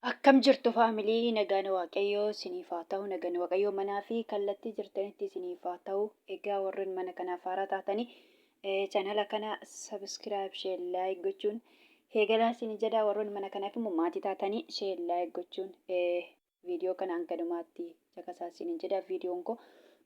Akkam jirtu family, nagaan Waaqayyoo isiniif haa ta'u. Nagaan Waaqayyoo manaa fi kallattii jirtanitti isiniif haa ta'u. Egaa warreen mana kanaaf haaraa taatanii chaanala kana subscribe, share, like gochuun eegalaa isin jedha. Warroonni mana kanaaf immoo maatii taatanii share, like gochuun viidiyoo kana hanga dhumaatti caqasaa isin jedha. Viidiyoon koo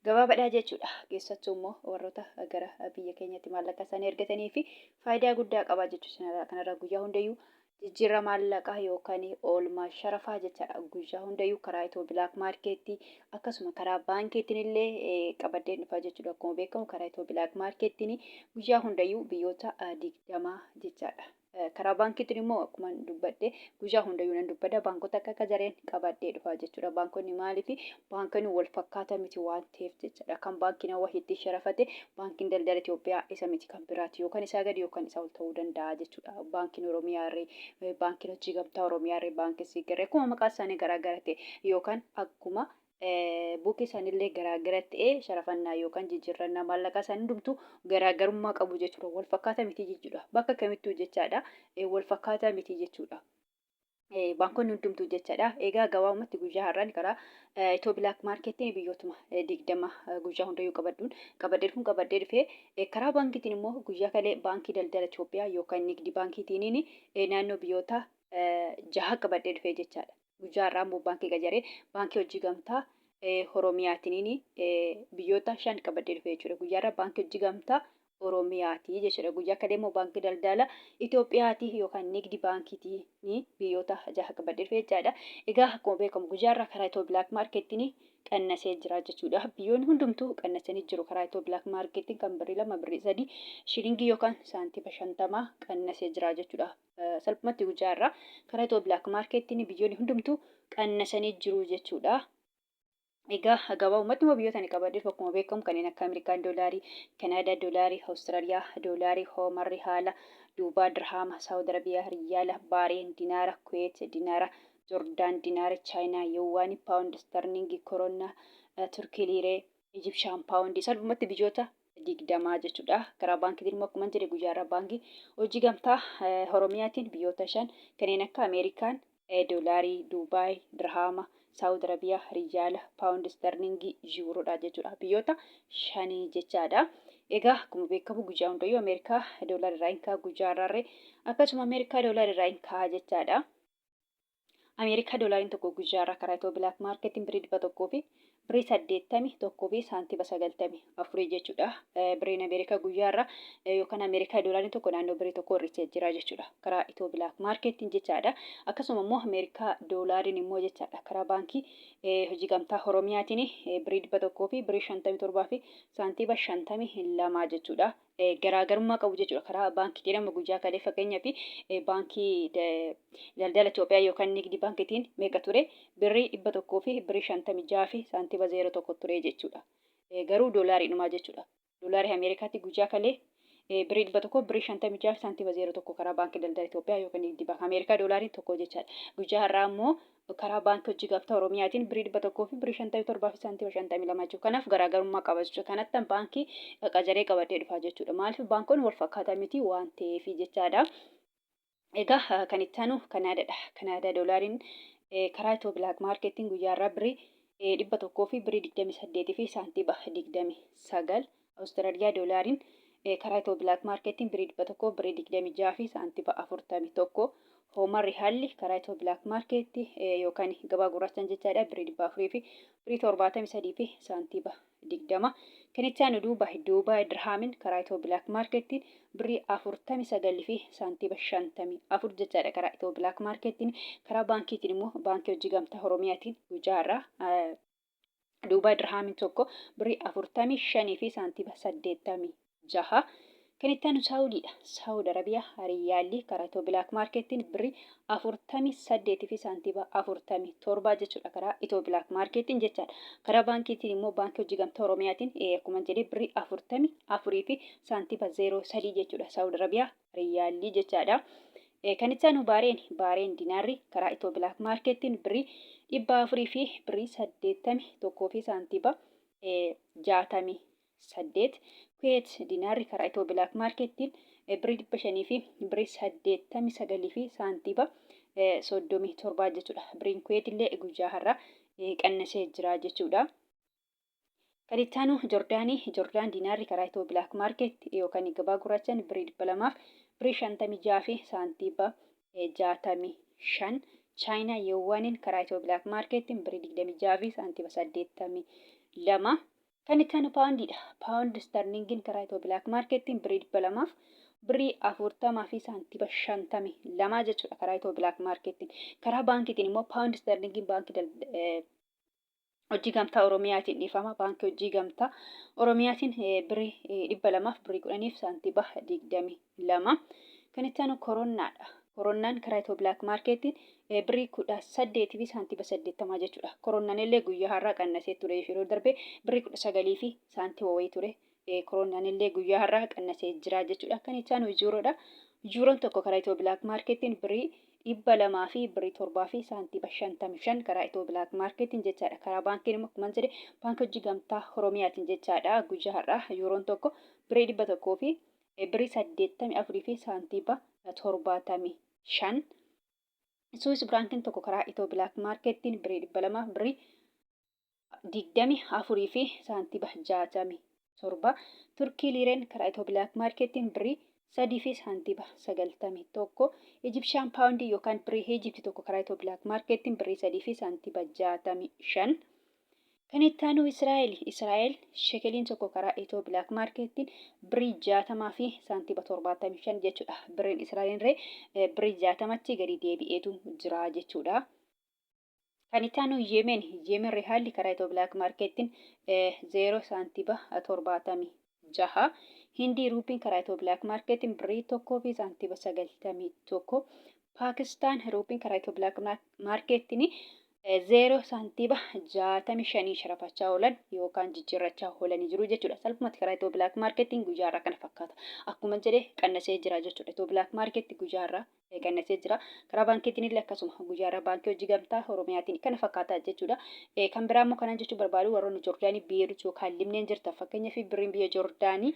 gabaabadha jechuudha. Keessattuu immoo warroota gara biyya keenyatti maallaqa isaanii ergatanii fi faayidaa guddaa qaba jechuudha. Kanarraa guyyaa hundayyuu jijjiirra maallaqaa yookaan oolmaa sharafaa jechaadha. Guyyaa hundayyuu karaa Itiyoo Black Marketii akkasuma karaa baankiitiin illee qabadheen dhufa jechuudha. Akkuma beekamu karaa Itiyoo Black Marketiin guyyaa hundayyuu biyyoota 20 jechaadha. Karaa baankiitiin immoo akkuma dubbadhe guyyaa hundayyuu nan dubbadha. Baankota akka akka jareen qabadhee dhufa jechuudha. Baankonni maaliif baankonni wal fakkaataa miti waan ta'eef jechaadha. Kan baankiin Awaash itti sharafate baankiin daldala Itoophiyaa isa miti, kan biraati, yookaan isaa gadi yookaan isaa ol ta'uu danda'a jechuudha. Baankiin Oromiyaa irree, baankiin hojii gamtaa Oromiyaa irree, baankiin Siiqqee akkuma maqaa isaanii garaagara ta'e yookaan akkuma buukii isaaniillee garaagara ta'e, sharafannaa yookaan jijjiirrannaa maallaqaa isaanii hundumtuu garaagarummaa qabu jechuudha. Wal fakkaataa miti jechuudha. Bakka kamittuu jechaadha. Wal fakkaataa miti jechuudha. Baankonni hundumtuu jechaadha. Egaa gabaabumatti guyyaa har'aan karaa Itiyoo Black Marketiin biyyootuma 20 guyyaa hundayyuu qabadhuun qabadhee dhufuun qabadhee dhufee, karaa baankiitiin immoo guyyaa kalee baankii daldala Itoophiyaa yookaan nigdi baankiitiin naannoo biyyoota jaha qabadhee dhufee jechaadha. Guyyaa har'aa immoo baankii qacaree baankii hojii gamtaa Oromiyaatiin biyyoota shan qabadhee dhufe jechuudha. Guyyaa har'aa baankii hojii gamtaa Oromiyaati jechuudha. Guyyaa kalee immoo baankii daldala Itoophiyaati yookaan nigdi baankiitiin biyyoota jaha qabadhee dhufe jechaadha. Egaa akkuma beekamu guyyaa har'aa karaa Itiyoo Black Marketiin qannasee jira jechuudha. Biyyoonni hundumtuu qannasanii jiru karaa Itiyoo Black Marketiin kan birrii 2, birrii 3, shilingii yookaan saantima 50 qannasee jira jechuudha. Salphumatti guyyaa irraa karaa Itiyoo Black Marketiin biyyoonni hundumtuu qannasanii jiru jechuudha. Egaa gabaabumatti immoo biyyoota ani qabadhe akkuma beekamu kanneen akka Ameerikaan doolaarii, Kanaadaa doolaarii, Awustiraaliyaa doolaarii, Hoomarri haala, Duubaa dirhaama, Saawud Arabiyaa riyaala, Baareen dinaara, Kuweet dinaara, Jordaan dinaara, Chaayinaa yuwaani, Paawundi sterlingii, Koronnaa, Turkii liiree, Ijibshaan paawundii, salphumatti biyyoota 20 jechuudha. Karaa baankiitiin immoo akkuma jedhe guyyaa irraa baankii hojii gamtaa Oromiyaatiin biyyoota shan kanneen akka Ameerikaan doolaarii, Duubaay, Dirhaama, Saawud Arabiyaa, Riyaala, Paawundi Sterlingii, Yuuroodha jechuudha. Biyyoota shanii jechaadha. Egaa akkuma beekamu guyyaa hundayyuu Ameerikaa doolaara irraa hin ka'a, guyyaa har'aarree akkasuma Ameerikaa doolaara irraa hin ka'a jechaadha. Ameerikaa doolaariin tokko guyyaa irraa karaa Itiyoo Black Marketiin birrii 100 fi birrii 81 fi saantima 94 jechuudha. Birriin Ameerikaa guyyaa irraa yookaan Ameerikaa doolaariin tokko naannoo birrii tokko hir'isee jira jechuudha. Karaa Itiyoo Black Marketiin jechaadha. Akkasuma immoo Ameerikaa doolaariin immoo jechaadha. Karaa baankii hojii gamtaa Oromiyaatiin birrii 100 fi birrii 57 fi saantima 52 jechuudha. Garaagarummaa qabu jechuudha. Karaa baankii jedhamu guyyaa kalee fakkeenyaaf baankii daldala Itoophiyaa yookaan nigdi baankiitiin meeqa ture? Birrii 100 fi birrii 56 fi saantima 01 ture jechuudha. Garuu doolaariidhumaa jechuudha. Doolaarii Ameerikaatti guyyaa kalee birrii 100 birrii 56 fi saantima 01 karaa baankii daldala Itoophiyaa yookaan nigdi baankii Ameerikaa doolaariin tokko jechaadha. Guyyaa har'aa immoo karaa baankii hojii gamtaa Oromiyaatiin birrii 100 fi birrii 57 fi saantima 52 jechuudha. Kanaaf garaagarummaa qaba jechuudha. Kanattan baankii qacaree qabadhee dhufaa jechuudha. Maaliif baankonni wal fakkaataa miti waan ta'eef jechaadha. Egaa kan itti aanu Kanaadaadha. Kanaadaa doolaariin karaa Itiyoo Black Marketiin guyyaa irraa birrii 100 fi birrii 28 fi saantima 29. Awustiraaliyaa doolaariin karaa Itiyoo Black Marketiin birrii 100 birrii 26 fi saantima 41. Hoomar Rihaalli karaa Itiyoo Black Market yookaan gabaa gurraachaan jechaadha birrii 400 fi birrii 73 fi saantima 20. Kan itti aanu Duubaay. Duubaay Dirhaamin karaa Itiyoo Black Marketiin birrii 49 fi saantima 54 jechaadha karaa Itiyoo Black Marketiin. Karaa baankiitiin immoo baankii hojii gamtaa Oromiyaatiin guyyaa irraa Duubaay Dirhaamiin tokko birrii 45 fi saantima 86. Kan itti aanu Saawudiidha. Saawud Arabiyaa Riyaalli karaa Itiyoo Black Marketiin birrii 48 fi saantima 47 jechuudha karaa Itiyoo Black Marketiin jechaadha. Karaa baankiitiin immoo baankii hojii gamtaa Oromiyaatiin akkuma jedhee birrii 44 fi saantima 03 jechuudha Saawud Arabiyaa Riyaalli jechaadha. Kan itti aanu Baareen. Baareen dinaarri karaa Itiyoo Black Marketiin birrii 400 fi birrii 81 fi saantima 68. Kuweet dinaarri karaa Itiyoo Black Marketiin birrii 500 fi birrii 89 fi saantima 37 jechuudha. Biriin Kuweet illee guyyaa har'aa qannasee jira jechuudha. Kan itti aanu Jordaanii, Jordaan diinaarri karaa Itiyoo Bilaak Maarkeet yookaan gabaa gurraachaan birrii 200 fi birrii 56 fi saantiiba 65. Chaayinaa Yeewwaaniin karaa Itiyoo Bilaak Maarkeettiin birrii 26 fi saantiiba 82. Kan itti aanu Paawundiidha. Paawundi Istarlingiin karaa Itiyoo Bilaak Maarkeettiin birrii 200 fi birrii 40 fi saantiiba 52 jechuudha karaa Itiyoo Bilaak Maarkeettiin. Karaa baankiitiin immoo Paawundi Istarlingiin baankii Hojii Gamtaa Oromiyaatiin dhiifama. Baankii Hojii Gamtaa Oromiyaatiin birrii 200 fi birrii 10 fi saantiba 22. Kan itti aanu koronnaadha. Koronnaan karaa Itiyoo Bilaak Maarkeettiin birrii 18 fi saantiba 80 jechuudha. Koronnaan illee guyyaa har'aa qannasee ture yeroo darbe birrii 19 fi saantiba wayii ture. Koronaan illee guyyaa har'aa qannasee jira jechuudha. Kan itti aanu yuuroodha. Yuuroon tokko karaa Itiyoo Bilaak Maarkeettiin birrii 200 fi birrii 7 fi saantiima 55 karaa Itiyoo Bilaak Maarkeettiin jechaadha. Karaa baankiin immoo akkuma jedhe baankii hojii gamtaa Oromiyaatiin jechaadha. Guyyaa har'aa yuuroon tokko birrii 100 fi birrii 84 fi saantiima 75. Suwis Biraankiin tokko karaa Itiyoo Bilaak Maarkeettiin birrii 200 birrii 24 fi saantiba 67. Turkii liireen karaa Itiyoo Bilaak Maarkeettiin birrii 3 fi saantiba 91. Ijibshaan paawundii yookaan birrii Ijibti tokko karaa Itiyoo Bilaak Maarkeettiin birrii 3 fi saantiba 65. Kan itti aanu Israa'el. Israa'el shekeliin tokko karaa Itiyoo Bilaak Maarkeettiin birrii 60 fi saantiba 75 jechuudha. Birriin Israa'el irree birrii 60tti gadi deebi'eetu jira jechuudha. Kan itti aanu Yemen. Yemen Rihaalli karaa Itiyoo Bilaak Maarkeettiin 0 saantiba 76. Hindii Ruupiin karaa Itiyoo Bilaak Maarkeettiin birrii 1 fi saantiba 91. Paakistaan Ruupiin karaa Itiyoo Bilaak Maarkeettiin 0 saantiba 65 sharafachaa oolan yookaan jijjiirrachaa oolanii jiru jechuudha. Salphumatti karaa Itiyoo Bilaak Maarkeettiin guyyaa har'aa kana fakkaata. Akkuma jedhe qannasee jira jechuudha. Itiyoo Bilaak Maarkeetti guyyaa har'aa qannasee jira. Karaa baankiitiin illee akkasuma guyyaa irraa baankii hojii gamtaa Oromiyaatiin kana fakkaataa jechuudha. Kan biraa immoo kanan jechuu barbaadu warroonni Joordaanii Beerut yookaan Libneen jirtan fakkeenyaaf birriin biyya Joordaanii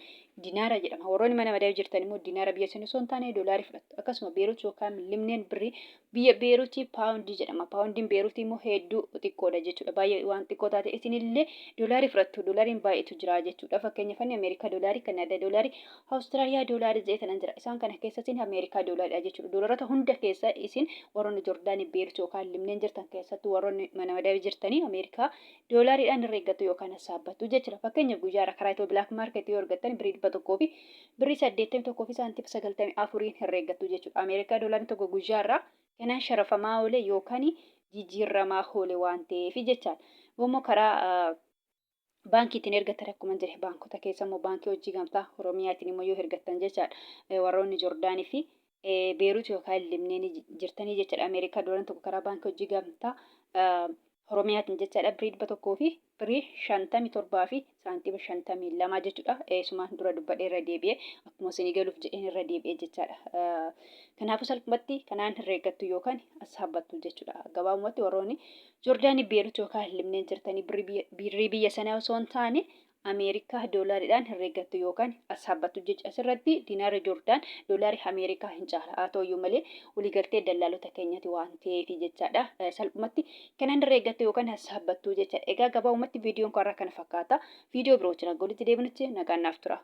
dinaara jedhama. Warroonni mana madaa'ii jirtan immoo dinaara biyya sana osoo hin taane doolaarii fudhattu. Akkasuma Beerut yookaan Libneen birrii biyya Beerutii paawundii jedhama. Paawundiin Beerutii immoo hedduu xiqqoodha jechuudha. Baay'ee waan xiqqoo taate isinillee doolaarii fudhattu. Doolaariin baay'eetu jira jechuudha. Fakkeenyaaf Ameerikaa doolaarii, Kanaadaa doolaarii, Awustiraaliyaa doolaari jedhee tanan jira. Isaan kana keessa isin Ameerikaa doolaariidha jechuudha. Doolarota hunda keessa isin warroonni Jordaanii, Beerut yookaan Libneen jirtan keessattuu warroonni mana madabii jirtanii Ameerikaa doolaariidhaan herreeggattu yookaan hassaabbattu jechuudha. Fakkeenyaaf guyyaa irraa karaa Itiyoo Bilaak Maarkeet yoo argattan birrii 100 fi birrii 81 fi saantima 94 herreeggattu jechuudha. Ameerikaa doolaariin tokko guyyaa irraa kanaan sharafamaa oole yookaan jijjiirramaa oole waan ta'eef jechaadha. Immoo karaa baankiitiin ergattan akkuma jedhe baankota keessa immoo baankii hojii gamtaa Oromiyaatiin immoo yoo ergattan jechaadha warroonni Jordaanii fi Beerut yookaan Libneen jirtanii jechaadha. Ameerikaa doolaan tokko karaa baankii hojii gamtaa Oromiyaatiin jechaadha birrii 100 fi birrii 57 fi saantima 52 jechuudha. Eesumaan dura dubbadhee irra deebi'ee akkuma isinii galuuf jedheen irra deebi'ee jechaadha. Kanaafuu salphumatti kanaan herreeggattu yookaan assaabbattu jechuudha. Gabaabumatti warroonni Jordaanii Beerut yookaan Libneen jirtanii birrii biyya sanaa osoo hin taane Ameerikaa doolaariidhaan herreeggattu yookaan assaabbattu jecha asirratti dinaarri Jordaan doolaarii Ameerikaa hin caala. Haa ta'uyyuu malee waliigaltee dallaalota keenyati waan ta'eef jechaadha. Salphumatti kanaan herreeggattu yookaan assaabbattu jechaadha. Egaa gabaabumatti viidiyoon koo har'a kana fakkaata. Viidiyoo biroo wajjin hanga walitti deebinutti nagaan naaf tura.